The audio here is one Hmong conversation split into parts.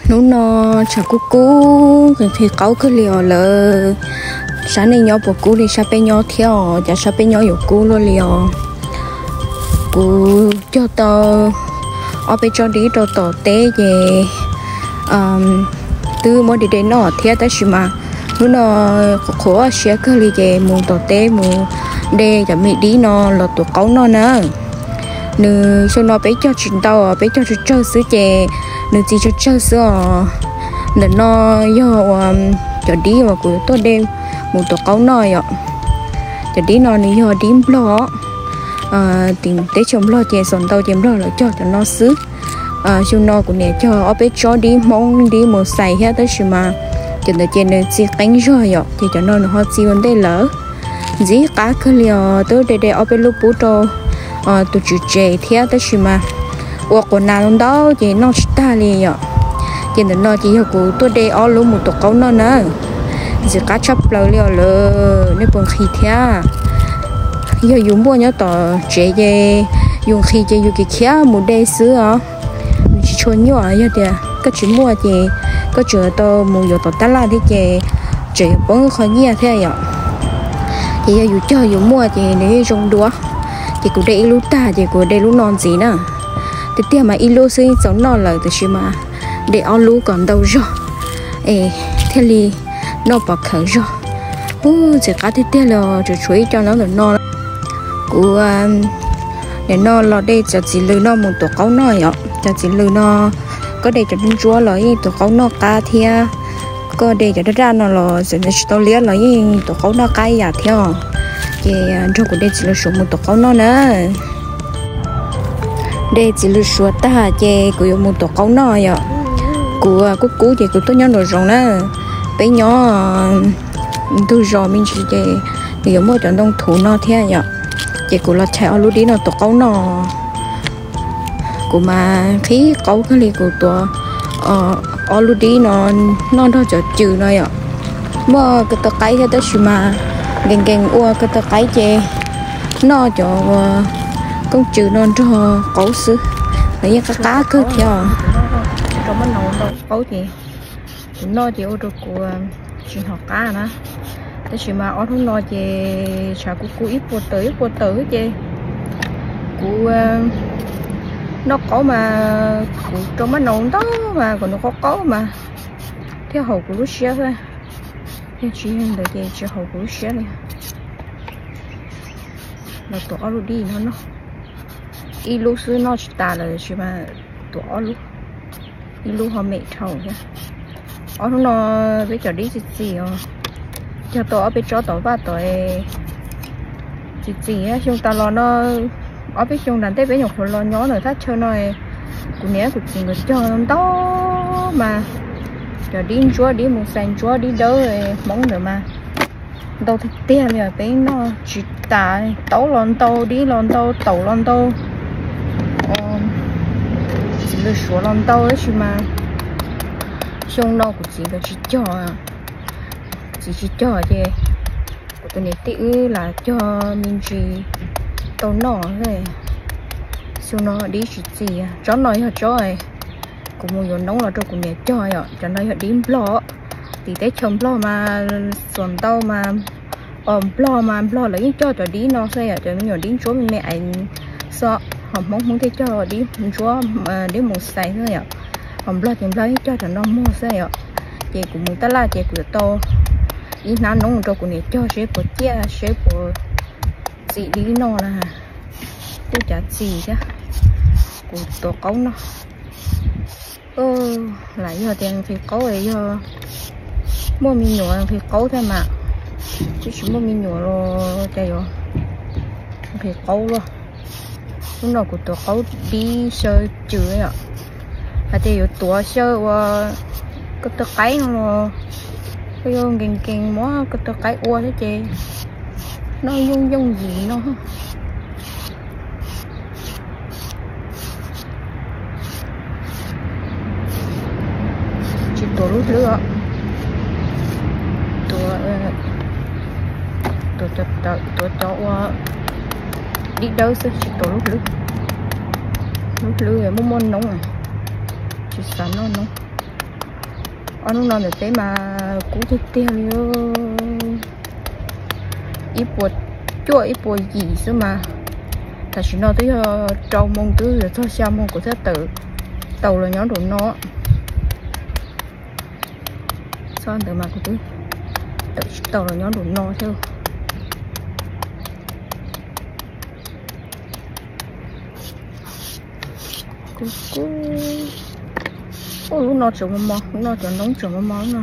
Hnub no tshav kub kub nqhis nqhis qaub kawg li os lawv. Sab nej nyob puas kub li sab peb nyob thiab os? Cas sab peb nyob yuav kub luaj li os. Kuv cog tau ob peb tsob dib rau tom teb ces twb muab de de noj thiab, tab sis mas hnub no qhuav qhuav siab kawg li ces mus tom teb mus de cov me dib no los tuav qaub noj na. Nws xyoo no peb cog tsis ntau, peb cog tsawg tsawg xwb ces nws txi tsawg tsawg xwb os. Ntawm no yog ua cov dib uas kuv tuaj de mus tuav qaub noj yom. Cov dib no nws yog dib nplog, tim teb chaws nplog ces xaus ntau ces nplog lawv cog cov no xwb. Xyoo no kuv niam cog ob peb tsob dib hmoob dib mus xais thiab, tab sis mas cov ntawd ces nws txi qeeb zog yom, ces cov no nws ho txi ua ntej lawm. Ntxim qab kawg li os, twb de de ob peb lub pub rau tus tswv tsev thiab, tab sis mas ua quas nas ntau ces noj tsis tag li yom. Ces ntawm no ces yog kuv tuaj de ob lub mus tuav qaub noj na. Ntxim qab tshaj plaws li os lawv, nej puas nqhis thiab? Yog yus muaj nyob tom tsev ces yus nqhis ces yus khiav khiav mus de xwb os. Nws tsis tshua nyuaj, yog tias koj tsis muaj ces koj tseem tau mus yuav tom tab laj thiab ces tseem yuav poob qho nyiaj thiab yom. Ces yog yus cog yus muaj ces nws yeej zoo dua. Ces kuv de ib lub tag ces kuv de lub no ntxiv na. Tiag tiag mas ib lub xwb yeej txaus noj lawm, tab sis mas de ob lub kom ntau zog es thiaj li noj pov khawv zog. Ub, ntxim qab tiag tiag li os, tseem tshuav ib co nyob ntawm no. Kuv nim no los de cov txiv lws no mus tuav qaub noj yom. Cov txiv lws no koj de cov ntsuab los yeej tuav qaub noj qab thiab, koj de cov daj daj no los txawm tsis tau liab los yeej tuav qaub noj qab ib yam thiab os. Ces nrog kuv de txiv lws suav mus tuav qaub noj na. De txiv lws suav tag ces kuv yuav mus tuav qaub noj yom. Kuv kub kub ces kuv tuaj nyob nraum zoov na. Peb nyob ntug zos me ntsis ces nws yuav muaj cov ntoo thuv no thiab yom. Ces kuv los chais ob lub dib no tuav qaub noj. Kuv mas nqhis qaub kawg li, kuv tuav ob lub dib no noj nrog cov cws no yom. Muaj ko taw qaib thiab tab sis mas nkees nkees ua ko taw qaib ces noj cov koob cws no nrog qaub xwb, los yeej qab qab kawg thiab os. Rau mab nau ntau qaub ces kuv noj ces ua rau kuv tsis hnov qab na. Tab sis mas ob hnub no ces tshav kub kub ib puas tawm ib puas tawm xwb ces kuv noj qaub mas kuv rau mab nau ntau mas kom nws qaub qaub mas thiaj haum kuv lub siab xwb. Yog tsis yog ntawd ces tsis haum kuv lub siab li. Los tuav ob lub dib no noj. Ib lub xwb noj tsis tas lawm tab sis mas tuav ob lub, ib lub ho me dhau thiab. Ob hnub no peb cov dib txi txiv os, cog tau ob peb tsob tom vaj tod txi txiv. Xyoo tas los no, ob peb xyoo nram ntej peb nyuam qhuav los nyob ntawm thaj chaw no, kuv niam kuv txiv nkawd cog ntau mas, cov dib ntsuab, dib mus xais ntsuab, dib dawb Hmoob ntawd mas ntau tiag tiag li, peb noj tsis tas. Taub los ntau, dib los ntau, taum los ntau, txiv lws suav los ntau, tab sis mas xyoo no kuv txiv nkawd tsis cog, txiv tsis cog ces kuv tus niam tij wb lam cog me ntsis tau noj. Xyoo no dib tsis txiv. Tsob no yog tsob kuv mus yuav noob los rau kuv niam cog yom. Cov no yog dib nplog, tim teb chaws nplog mas xuas ntau mas, os, nplog mas nplog lawv yeej cog cov dib no xwb yom, cov me nyuam dib ntsuab me me ais xwb. Ho Hmoob, Hmoob thiaj cog dib ntsuab, dib mus xais xwb yom. Ho nplog ces nplog yeej cog cov no muag xwb yom. Ces kuv mus taj laj ces kuv yuav tau ib hnab noob rau kuv niam cog seb puas ciaj seb puas txi dib noj na. Kuj cav txi thiab, kuv tuav qaub noj. Lam yog tias nqhis qaub, yog muaj me nyuam nqhis qaub thiab mas, twb tsis muaj me nyuam los cas yuav nqhis qaub luaj. Hnub no kuv tuav qaub dib xyaw cws yom. Hais tias yuav tuav xyaw ua ko taw qaib no los, koj yuav nkees nkees muab ko taw qaib ua thiab ces noj yooj yooj yim no. Tsis tuav lub hlwb os. Tuav, tuav cov, tuav cov ua dib dawb xwb, tsis tuav lub hlwb. Lub hlwb muaj muaj noob, tsis xav noj noob. Ob hnub no ntawm teb mas kub tiag tiag li, ib puas cuaj ib puas yim xwb mas. Tam sim no twb yog rau moos twb yuav txog xya moos kuv thiaj tawm tau los nyob nraum no. Txhob ntawd mas kuv twb tawm tsis tau los nyob nraum no thiab. Kub kub. Ub, lub no tseem mos mos, lub no cov noob tseem mos mos lub no.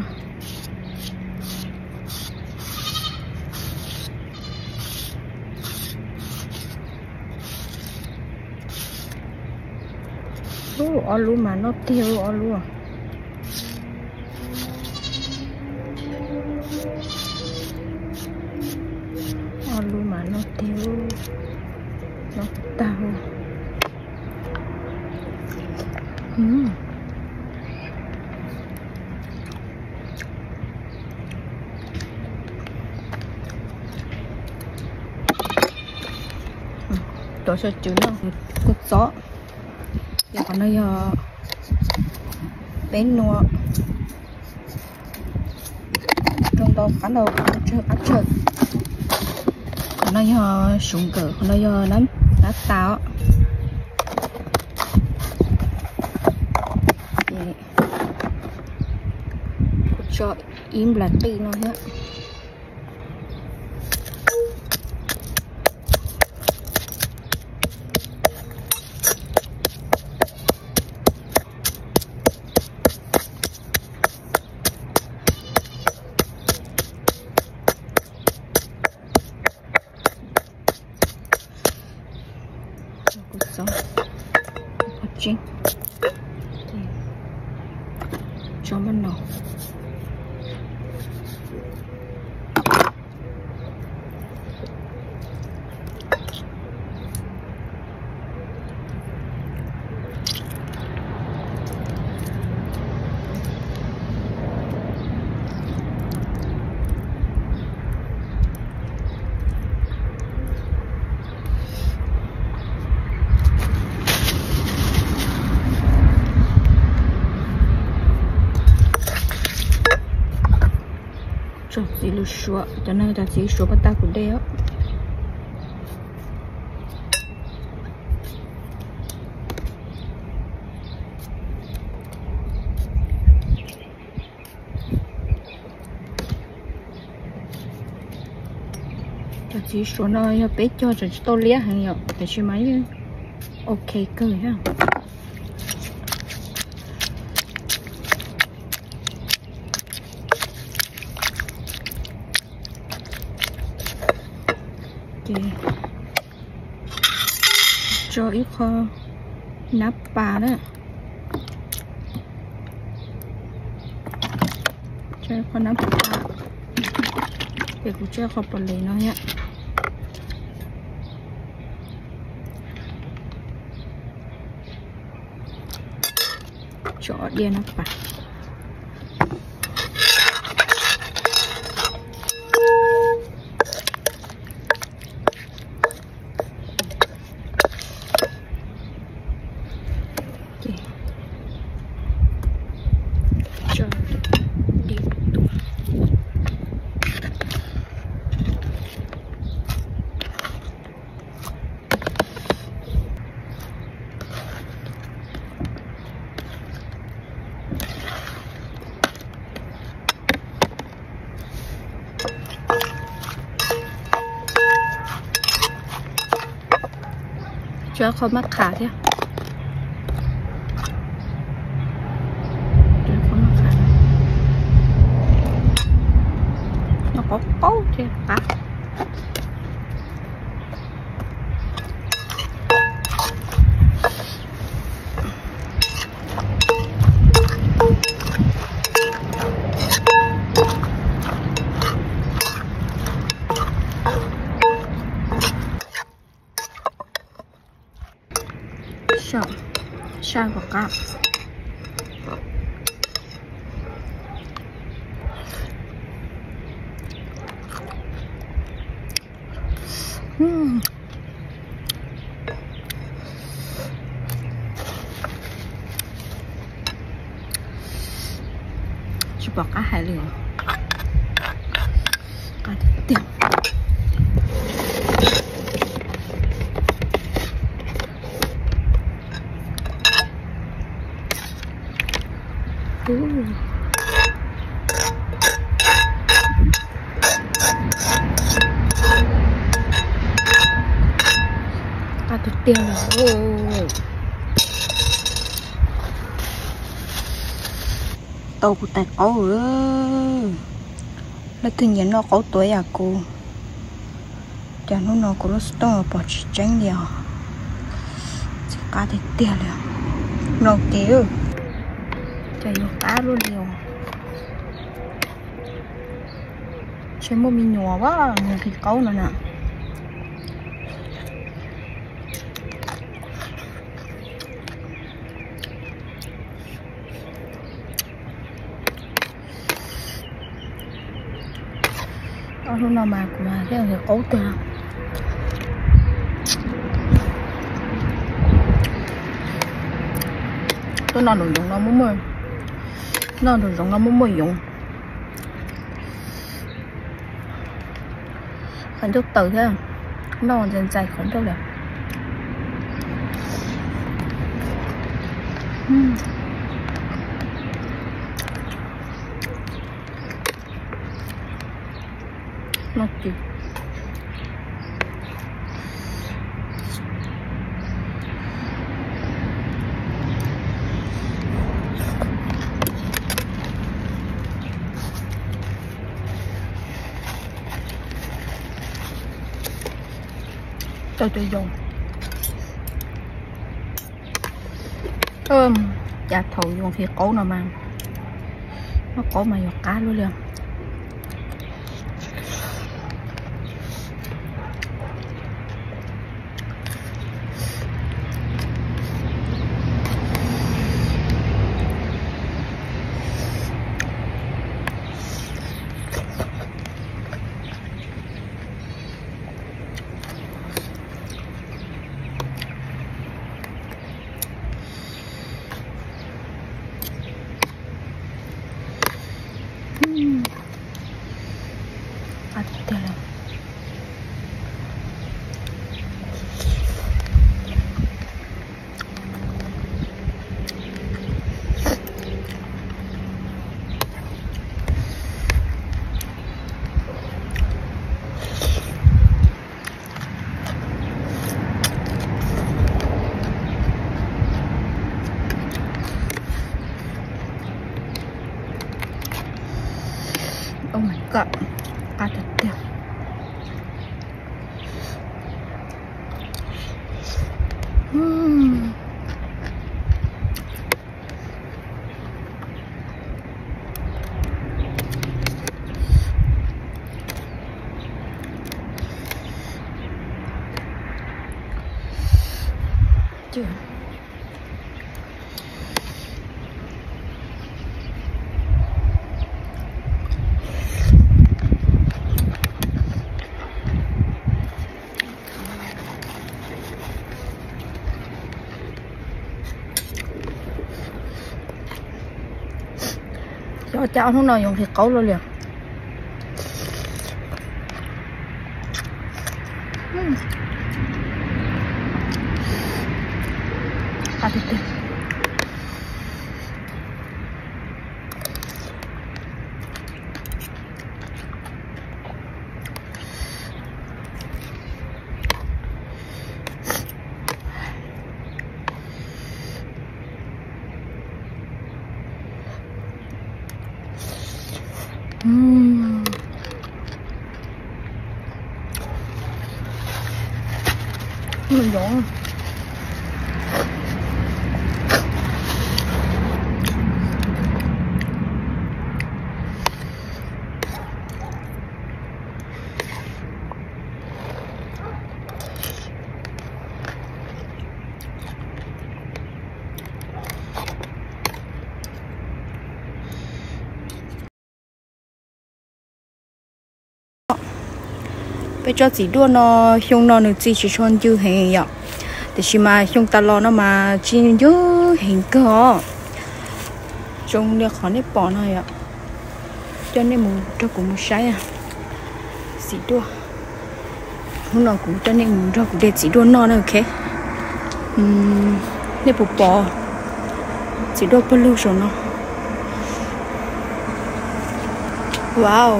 Ub, ob lub mas noj tiag, ob lub. Ob lub mas noj tiag, noj tag. Cov xyaw cws no, kua txob. Ces qhov no yog peb nua, rau ntau qab ntau, tsawg qab tsawg. Qhov no yog suv nkawm, qhov no yog nab tas os. Ces kuv tso ib nplas qij no thiab. Tso kua txob, qhov tseeb, tso maj no. Tso txiv lws suav, cov no cov txiv lws suav pab tag kuv dej os. Cov txiv suav no yog peb cog tseem tsis tau liab heev yom, tiam sis mas yeej ok kawg thiab. Ces tso ib qho nab pas na. Tso ib qho nab pas, ces kuv tso qho pom lev no thiab. Tso diav nab pas. Tso qho mab qham thiab. Qho mab qham no qaub qaub thiab qab. Saj kom qab. Pom qab hais li os. Qab tiag tiag. Qab tiag tiag. Tau kuv tais qaub. Leej twg nyiam noj qaub tuav yam kuv, cas hnub no kuv lub xov tooj pom tsis tseeb li os. Txiv qab tiag tiag li. Mloog kiag, cas yuav qab luaj li os. Ntshe muaj me nyuam ua nqhis qaub no na. Ob hnub no mas kuv thiaj nqhis qaub tiag. Tuaj noj nraum zoov no muaj muaj, noj nraum zoov no muaj muaj yoov. Qhov ncauj tawm thiab, noj ntxais ntxais qhov ncauj lawm. Noj kiag. Tau tus yoov. Cas thaum yus nqhis qaub no mas, noj qaub mas yuav qab luaj li. Oh my god, qab tiag tiag. Xyov cas ob hnub no yuav nqhis qaub luaj li. Qab tiag tiag. Peb tsob txiv duaj no xyoo no nws txi tsis tshua ncw heev yom, tiam sis mas xyoo tas los no mas txi ncw heev kawg os. Zoo li qhov nej pom no yom. Coj nej mus nrog kuv mus saib txiv duaj. Hnub no kuv coj nej mus nrog kuv de txiv duaj noj na, ok. Nej puas pom txiv duaj pawg lug saum no? Wow,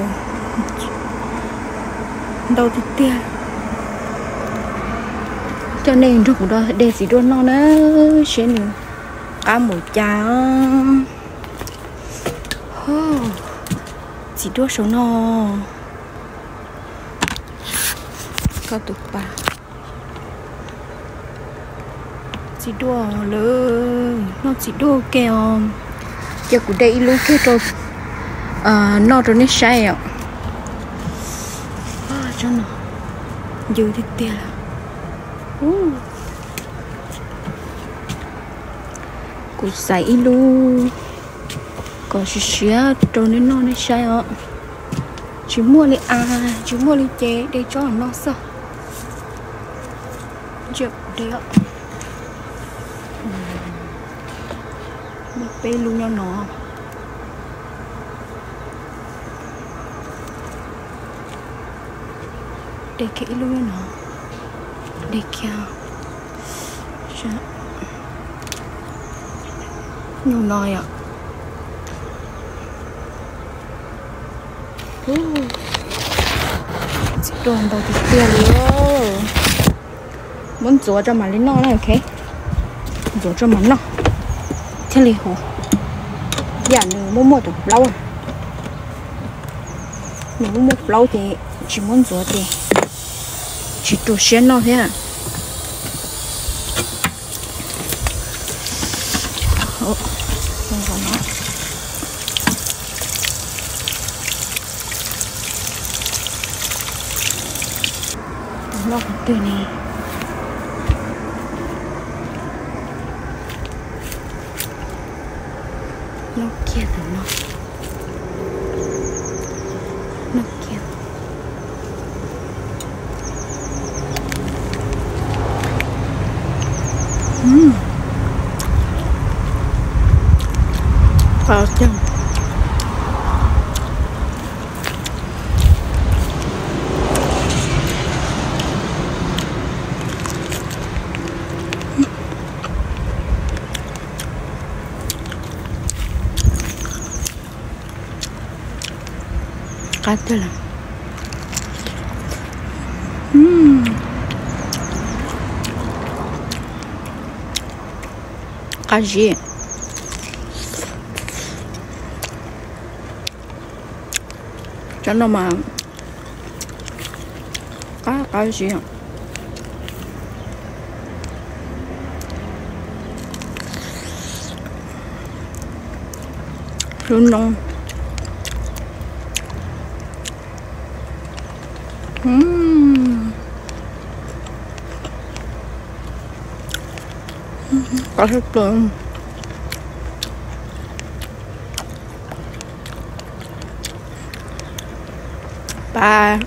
ntau tiag tiag. Coj nej nrog kuv de txiv duaj noj na, seb nws qab npaum cas. Txiv duaj saum no. Koj tus pas. Txiv duaj lawm, noj txiv duaj ua ke os. Cia kuv de ib lub kiag rau noj rau nej saib os. Tsob no ncw tiag tiag lawm. Kuv xaiv ib lub kom siav siav rau nej noj nej saib os. Tsis muaj li a, tsis muaj li ces de tsob no xwb. Ntsia kuv de os. Muaj peb lub nyob no. De kiag ib lub nyob no. De kiag. Nyuj no yom. Txiv duaj ntau tiag tiag li. Muab ntxuav tso mam li noj na, ok. Ntxuav tso mam noj thiaj li huv. Yam nws muaj muaj tus plaub. Nws muaj muaj plaub ces tsis muab ntxuav ces tsis tu siab noj thiab. Noj qhov twg ne? Noj kiag tus no. Noj kiag. Qab tiag. Qab tiag lawm. Qab zib. Cov no mas qab qab zib. Lub no. Qab sab plaws. Pas.